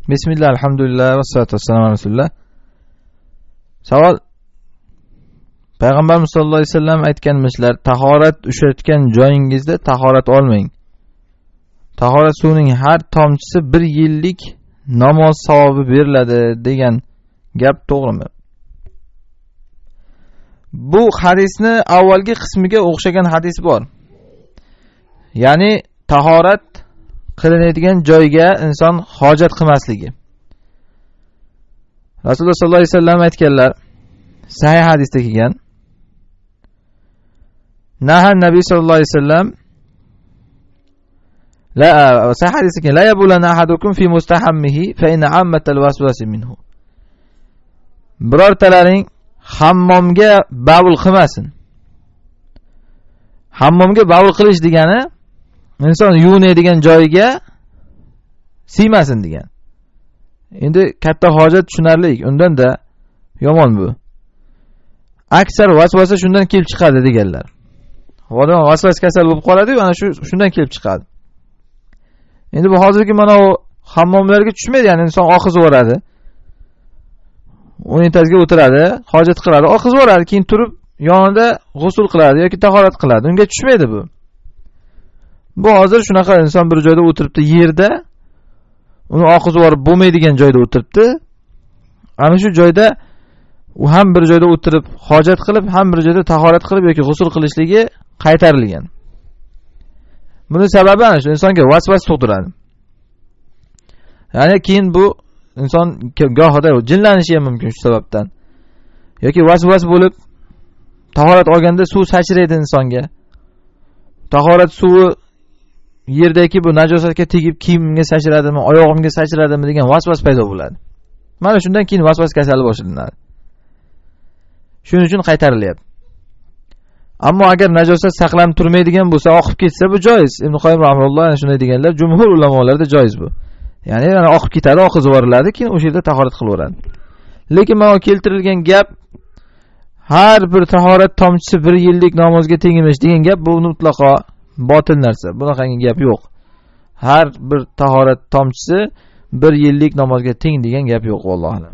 Bismillah, alhamdulillah, vassalatu vassalamu ala rasulillah. Savol: Payg'ambarimiz sollallohu alayhi vasallam aytganmishlar, tahorat ushlayotgan joyingizda tahorat olmang. Tahorat suvining har tomchisi 1 yillik namoz savobi beriladi degan gap to'g'rimi? Bu hadisni avvalgi qismiga o'xshagan hadis bor. Ya'ni tahorat qilinadigan joyga inson hojat qilmasligi. Rasululloh sollallohu alayhi vasallam aytganlar, sahih hadisda kelgan. Naha Nabiy sollallohu alayhi vasallam la sahih hadisda kelgan, la yabulana ahadukum fi mustahammihi fa in ammatal waswasi minhu. Birortalaring hammomga bavul qilmasin. Hammomga bavul qilish degani inson yuvinadigan joyiga siymasin degan. Endi katta hojat tushunarli, undan-da yomon bu. Aksar vasvasa shundan kelib chiqadi deganlar. Odam vasvasa kasal bo'lib qoladi-yu, ana shu shundan kelib chiqadi. Endi bu hozirgi mana u hammomlarga tushmaydi, ya'ni inson oqizib yuboradi. Unitazga o'tiradi, hojat qiladi, oqizib yuboradi, keyin turib yonida g'usl qiladi yoki tahorat qiladi. Unga tushmaydi bu. Bu hozir shunaqa inson bir joyda o'tiribdi, yerda, uni oqizib yuborib bo'lmaydigan joyda o'tiribdi. Ana shu joyda u ham bir joyda o'tirib hojat qilib, ham bir joyda tahorat qilib yoki g'usl qilishligi qaytarilgan. Buni sababi ana shu, insonga vasvas tug'diradi. Ya'ni keyin bu inson gohida jinlanishi ham mumkin shu sababdan. Yoki vasvas bo'lib tahorat olganda suv sachraydi insonga. Tahorat suvi yerdagi bu najosatga tegib kiyimimga sachradimi, oyog'imga sachradimi degan vasvas paydo bo'ladi. Mana shundan keyin vasvas kasali boshlanadi. Shuning uchun qaytarilyapti. Ammo agar najosat saqlanib turmaydigan bo'lsa, oqib ketsa bu joiz. Ibn Qoyyim rahimahulloh ana shunday deganlar, jumhur ulamolarda joiz bu. Ya'ni mana oqib ketadi, oqizib yuboriladi, keyin o'sha yerda tahorat qilaveradi. Lekin mana keltirilgan gap har bir tahorat tomchisi 1 yillik namozga teng emish degan gap bu mutlaqo botil narsa. Bunaqangi gap yo'q. Har bir tahorat tomchisi 1 yillik namozga teng degan gap yo'q, vallohu a'lam.